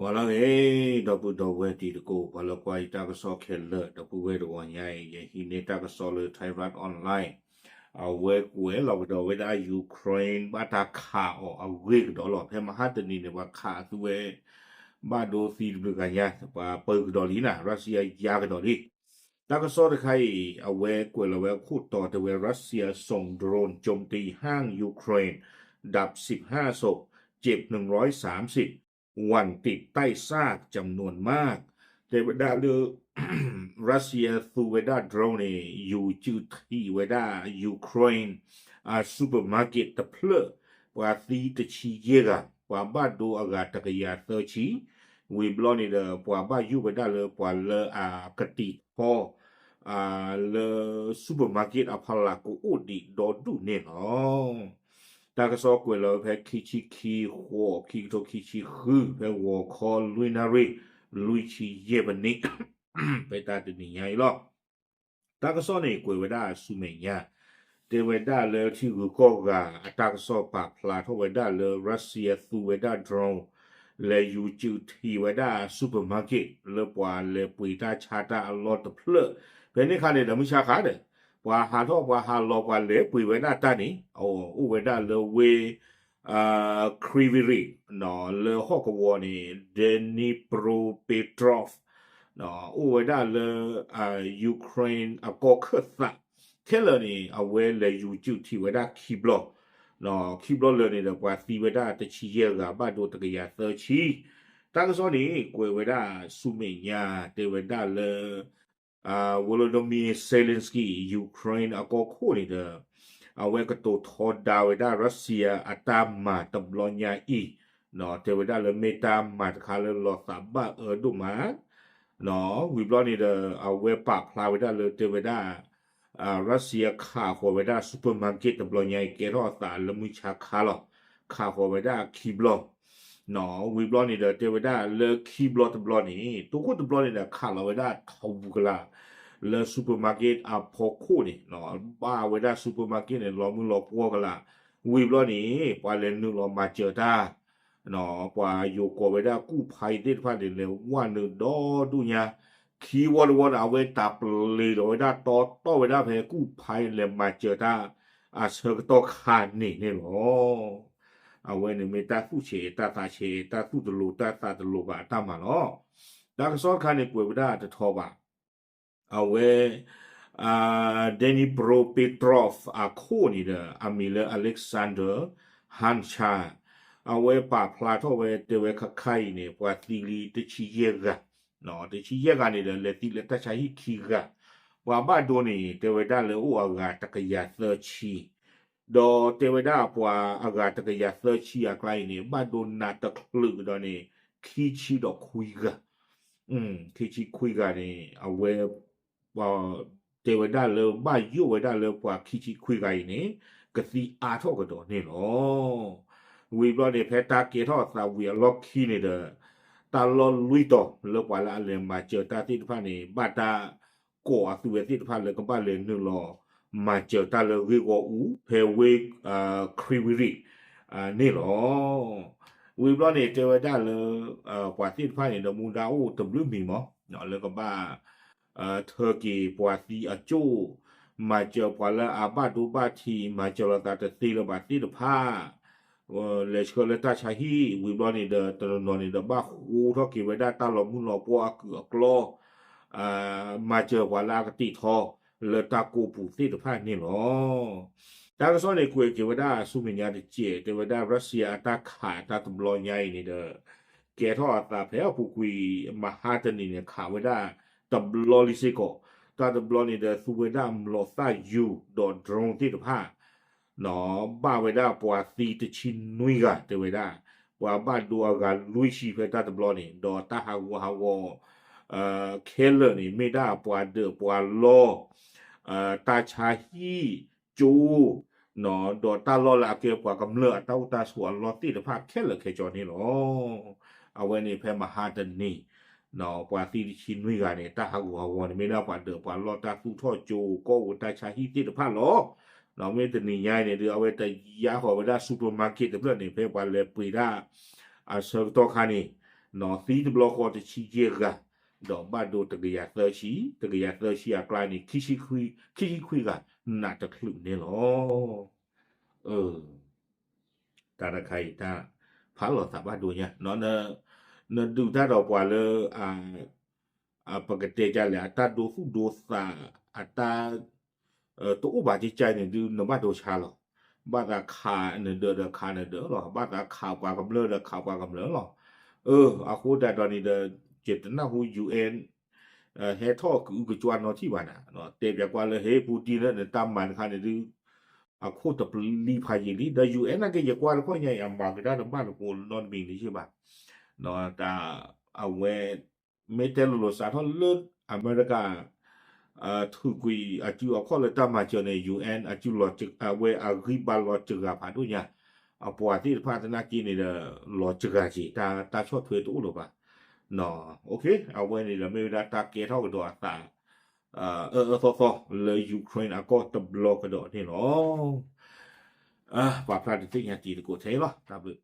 ပှၤလၢအဂ့ၤ ဒီပုၢ်ဒီဝဲၢ်တံၤသကိး ပှၤလၢကွၢ်ယတၢ်ကစီၣ်ခဲလၢာ် ဒီပုၢ်ဝဲၢ်တဂီၤညါအံၤ ယဟံးန့ၢ်တၢ်ကစီၣ်လၢ Thairath Online အဝဲကွဲးလီၤကဒီးဝဲဒၣ် Ukraine ဘၣ်တၢ်ခးအီၤအဂ့ၢ်ကဒီးလီၤ. ဖဲမဟါတနံၤန့ၣ် ပှၤခးအသုဝဲ ဘၣ်ဒိသံတဘျုးဂၤညါ ပှၤပၢကဒီးလံနၤ Russia ယါကဒီးလံ တၢ်ကစီၣ်တခါအံၤ အဝဲကွဲးလီၤဝဲအခိၣ်တီတဲဝဲ Russia ส่งโดรนโจมตีห้างยูเครน ดับสิบห้าศพ เจ็บหนึ่งร้อยสามสิบ วันติดใต้ซากจำนวนมาก တဲဝဲဒၣ်လၢ Russia သူဝဲဒၣ် drone န့ၣ် ယူၤစုးထံးဝဲဒၣ် Ukraine အ supermarket တဖျၢၣ် ပှၤသံတဆံယဲၢ်ဂၤ ပှၤဘၣ်ဒိအဂၤတကယၤသၢဆံ ဝံၤဘျီန့ၣ်ဒီး ပှၤဘၣ်ယိၣ်ဝဲဒၣ်လၢပှၤလၢအကတံာ်ထီ လၢ supermarket အဖီလာ်ကအိၣ်ဒံးဒီဒူၣ်န့ၣ်လီၤ. တၢ်ကစီၣ်ကွဲးလီၤဝဲဖဲခံဆံခံ ဃိး ခံကထိခံဆံဃု ဖဲဂီၤခီလွံၢ်နၣ်ရံၣ် လွံၢ်ဆံယဲၢ်မံးနံး ဖဲတၢ်တနံၤညါအံၤလီၤ. တၢ်ကစီၣ်န့ၣ်ကွဲးဝဲဒၣ်ဆူမဲာ်ညါ တဲဝဲဒၣ်လၢထံဂုၤကီၢ်ဂၤအတၢ်ကစီၣ်ပာ်ဖျါထီၣ်ဝဲဒၣ်လၢ Russia သူဝဲဒၣ် drone လဲၤယူၤစုးထံးဝဲဒၣ် supermarket လၢပှၤလဲၤပှ့ၤတၢ်ဆါတၢ်အလီၢ်တဖျၢၣ် ဖဲန့ၣ်ခါန့ၣ်ဒီးမုၢ်ဆါခါဒီး ပှၤဟးထီၣ်ပှၤဟးလီၤပှၤလဲၤပှ့ၤဝဲဒၣ်တၢ်န့ၣ် အိၣ်ဝဲဒၣ်လၢဝ့ၢ် Kryvyi Rih လၢဟီၣ်ကဝီၤန့ၣ် Dnipropetrovsk အိၣ်ဝဲဒၣ်လၢ Ukraine အကီၢ်ခၢၣ်သး ခဲလၢာ်န့ၣ် အဝဲလဲၤယူၤစုးထံးဝဲဒၣ်ခံဘျီ ခံဘျီလၢာ်န့ၣ်ဒီး ပှၤသံဝဲဒၣ်တဆံယဲၢ်ဂၤ ဘၣ်ဒိတကယၤသၢဆံ တၢ်ကစီၣ်န့ၣ် ကွဲးဝဲဒၣ်ဆူမဲာ်ညါ တဲဝဲဒၣ်လၢ Volodymyr Zelenskyy Ukraine အကီၢ်ခိၣ်န့ၣ်ဒီး အဝဲကတိၤထီဒါဝဲဒၣ် Russia အတၢ်မၤတဘျီညါအံၤ တဲဝဲဒၣ်လၢမ့ၢ်တၢ်မၤတခါလၢလီၤသးဘၣ်အၢဒိၣ်မး ဝံၤဘျီန့ၣ်ဒီး အဝဲပာ်ဖျါဝဲဒၣ်လၢတဲဝဲဒၣ် Russia ခးဃီၤဝဲဒၣ် supermarket တဘျီညါအံၤ ကဲထီၣ်အသးလၢမုၢ်ဆါခါလီၤ. ခးဃီၤဝဲဒၣ်ခံဘျီ ဝံၤဘျီန့ၣ်ဒီး တဲဝဲဒၣ်လၢခံဘျီတဘျီန့ၣ် တိခိၣ်တဘျီန့ၣ်ဒီး ခးလီၤဝဲဒၣ်ထီၣ်ပူၤကလာ် လၢ supermarket အဖီခိၣ်န့ၣ် ဘၣ်ဝဲဒၣ် supermarket န့ၣ် လီၤမုၢ်လီၤပှီၢ်ကလာ် ဝံၤဘျီန့ၣ် ပှၤလဲၤနုာ်လီၤမၤစၢၤတၢ် ပှၤယိၤကိးဝဲဒၣ်ကူၣ်ဖးအံၤသ့ၣ်တဖၣ်န့ၣ် လဲၤဝဲနုာ်ဒီဒူၣ်ညါ ခံဝီတဝီဒီး အဝဲတၢ်ပျ့ၤလီၤဝဲဒၣ်တီတီဝဲဒၣ်ဖဲကူၣ်ဖးအံၤလဲၤမၤစၢၤတၢ် အဆၢကတီၢ်ခါန့ၣ်န့ၣ်လီၤ. အဝဲန့ၣ်မ့ၢ်တၢ်သူၣ်ဆဲးတၢ်သးဆဲး တၢ်သူၣ်တလိၤတၢ်သးတလိၤဘၣ်အတၢ်မၤလီၤ. တၢ်ကစီၣ်တခါန့ၣ်ကွဲးဝဲဒၣ်တထီဘၣ် အဝဲ Dnipropetrovsk အခိၣ်န့ၣ်ဒီး အမံၤလၢ Alexander Hanchar အဝဲပာ်ဖျါထီၣ်ဝဲတဲဝဲခါခါအံၤန့ၣ် ပှၤသံလံတဆံယဲၢ်ဂၤ တဆံယဲၢ်ဂၤန့ၣ်ဒီး လဲၤသံလၢတၢ်ဆါဟံၣ်ခံဂၤ ပှၤဘၣ်ဒိန့ၣ် တဲဝဲဒၣ်လၢအိၣ်အဂၤတကယၤသၢဆံ ဒီးတဲဝဲဒၣ်ပှၤအဂၤတကယၤသၢဆံအကျါအံၤန့ၣ် ဘၣ်ဒိနးတချုးကဒီးန့ၣ် ခံဆံဒီးခွံဂၤ ခံဆံခွံဂၤန့ၣ် အဝဲ တဲဝဲဒၣ်လၢဘၣ်ယိၣ်ဝဲဒၣ်လၢပှၤခံဆံခွံဂၤအံၤန့ၣ် ကသံအါထီၣ်ကဒီးန့ၣ်လီၤ. ဝံၤဘျီန့ၣ် ဖဲတၢ်ကဲထီၣ်အသးဝံၤအလီၢ်ခံန့ၣ်ဒီး တၢ်လီၢ်လွံၢ်တီၤလၢပှၤလၢအလဲၤမၤစၢၤတၢ်သ့ၣ်တဖၣ်န့ၣ် ဘၣ်တၢ်ကိးအသုဝဲသ့ၣ်တဖၣ်လၢကဘၣ်လဲၤနုာ်လီၤမၤစၢၤတၢ်လၢဂ့ၢ်ဂီၢ်အူ ဖဲဝ့ၢ် Kryvyi Rih န့ၣ်လီၤ. ဝံၤဘျီန့ၣ် တဲဝဲဒၣ်လၢ ပှၤသ့ၣ်တဖၣ်န့ၣ်ဒီး မူဒါအိၣ်တဘျုးမံၤမး လၢကဘၣ် ထၢက့ၤပှၤသံအကၠိၣ် မၤစၢၤပှၤလၢအဘၣ်ဒိဘၣ်ထံး မၤစၢၤလိာ်သးတသ့လၢၤဘၣ်သ့ၣ်တဖၣ် လဲၤဆှၢလၢတၢ်ဆါဟံၣ် ဝံၤဘျီန့ၣ်ဒီး တနီၤနီၤန့ၣ်ဒီး ဘၣ်ဃိထီၣ်က့ၤဝဲဒၣ်တၢ်လီၤမုၢ်လီၤပှီၢ်အကုၢ်အကျီ မၤစၢၤပှၤလၢအကတံာ်ထီ လၢတၢ်ကိးပူၤသ့ၣ်တဖၣ်န့ၣ်လီၤ. တၢ်ကစီၣ်န့ၣ်ကွဲးက့ၤဝဲဒၣ်ဆူမဲာ်ညါတစဲး တဲဝဲဒၣ် Russia အတၢ်ခးတၢ်တဘျီညါအံၤန့ၣ်ဒီး ကဲထီၣ်အသးဖဲအပူၤကွံာ် မဟါတနံၤန့ၣ် ခးဝဲဒၣ်တဘျီလံစ့ၢ်ကီး တၢ်တဘျီန့ၣ်ဒီး သူဝဲဒၣ်မျိာ်သၣ်ယူၤဒီး drone သ့ၣ်တဖၣ် ဘၣ်ဝဲဒၣ်ပှၤသံတဆံနွံဂၤ တဲဝဲဒၣ် ပှၤဘၣ်ဒိအဂၤလွံၢ်ဆံဖဲတၢ်တဘျီန့ၣ် ဒီးတၢ်ဟးဂူာ်ဟးဂီၤ ခဲလၢာ်န့ၣ် မ့ၢ်ဒၣ်ပှၤဒၢးပှၤလီၢ် တၢ်ဆါဟံၣ်ကၠိ ဒီးတၢ်လီၢ်လၢအကဲပှၤကမျၢၢ်အတၢ်အိၣ်တၢ်ဆိးအလီၢ်သ့ၣ်တဖၣ်ခဲလၢာ်ခဲဆ့န့ၣ်လီၤ. အဝဲန့ၣ်ဖဲမဟါတနံၤ ပှၤသံတဆံနွံဂၤန့ၣ် တၢ်ဟးဂူာ်ဟးဂီၤန့ၣ် မ့ၢ်ဒၣ်ပှၤဒၢးပှၤလီၢ်တၢ်သူၣ်ထီၣ်ကၠိကီၢ်အိၣ်တၢ်ဆါဟံၣ်သ့ၣ်တဖၣ်လီၤ. မ့ၢ်တနံၤညါအံၤန့ၣ်ဒီး အဝဲတယါဃီၤဝဲဒၣ် supermarket တဖျၢၣ်န့ၣ် ဖဲပှၤလဲၤပှ့ၤဒၣ် အဆၢကတီၢ်ခါန့ၣ် သံတဘျီဃီတဆံယဲၢ်ဂၤ, ဒီးဘၣ်ဒိတကယၤသၢဆံ, တကယၤသၢဆံအကျါန့ၣ် ခံဆံခွံဂၤ နးတချုးန့ၣ်လီၤ. တၢ်တခါအံၤတၢ်ဖးလီၤသးဘၣ်ဒိညါ, နဒုးတၢ်ဒီးပှၤလၢ ပကတဲဒ်လဲၣ် အတၢ်ဒိသူၣ်ဒိသး အတၢ် တအိၣ်ဘၣ်ကကန့ၣ်ဒုး နဘၣ်ဒိဆါလီၤ. ဘၣ်သးခးနဒၢးဒီးခးနဒၢးလီၤ. ဘၣ်သးခးပှၤကမျၢၢ်ဒီးခးပှၤကမျၢၢ်လီၤ. အဃိသတးဒီးန့ၣ်ဒီး ယတနၢ်ဟူ ယူႇအၢၼ်ၣ် ဟဲထီၣ်ကအုကစွါနီထံၣ်ဘၣ်နၤ, တဲပၠးကွၢ်လၢ ဟ့ ပူတံလၢနတၢ်မၤတခါန့ၣ်ဒုး အခိၣ်တပျံၤလံဖးယံာ်လံ, ဒီး ယူၣ်အၢၣ် နာ်က့ ယကွၢ်တခီညါအံၤ အမၤကဒါတဘၣ်လၢပနီတမံၤန့ၣ်ဘၣ်. တၢ်အဝဲ မ့ၢ်တဲလိၤလိၤစးထီၣ်လၢအမဲရကၤ ထုးကွံာ်အစုအခီၣ်လၢတၢ်မၤစၢၤန့ၣ် ယူၣ်အၢၣ် အစုလီၤ အဝဲအဂံၢ်ဘါလီၤစှၤဖးဒိၣ်ညါ, အပှၤသ့ၣ်တဖၣ်သနာ်က့န့ၣ်ဒီး လီၤစှၤက့ၤ တၢ်ဆီၣ်ထွဲတအိၣ်လၢၤဘၣ်. အဝဲန့ၣ်ဒီးမ့ၢ်ဝဲဒၣ်တၢ်ကဲထီၣ်ကဒီးအသး အၢအၢသီသီလၢ Ukraine အကီၢ်တဘျီကဒီးန့ၣ်လီၤ. ပာ်ဖျါဒုးသ့ၣ်ညါတံၤသကိးထဲအံၤလီၤ. တၢ်ဘျုး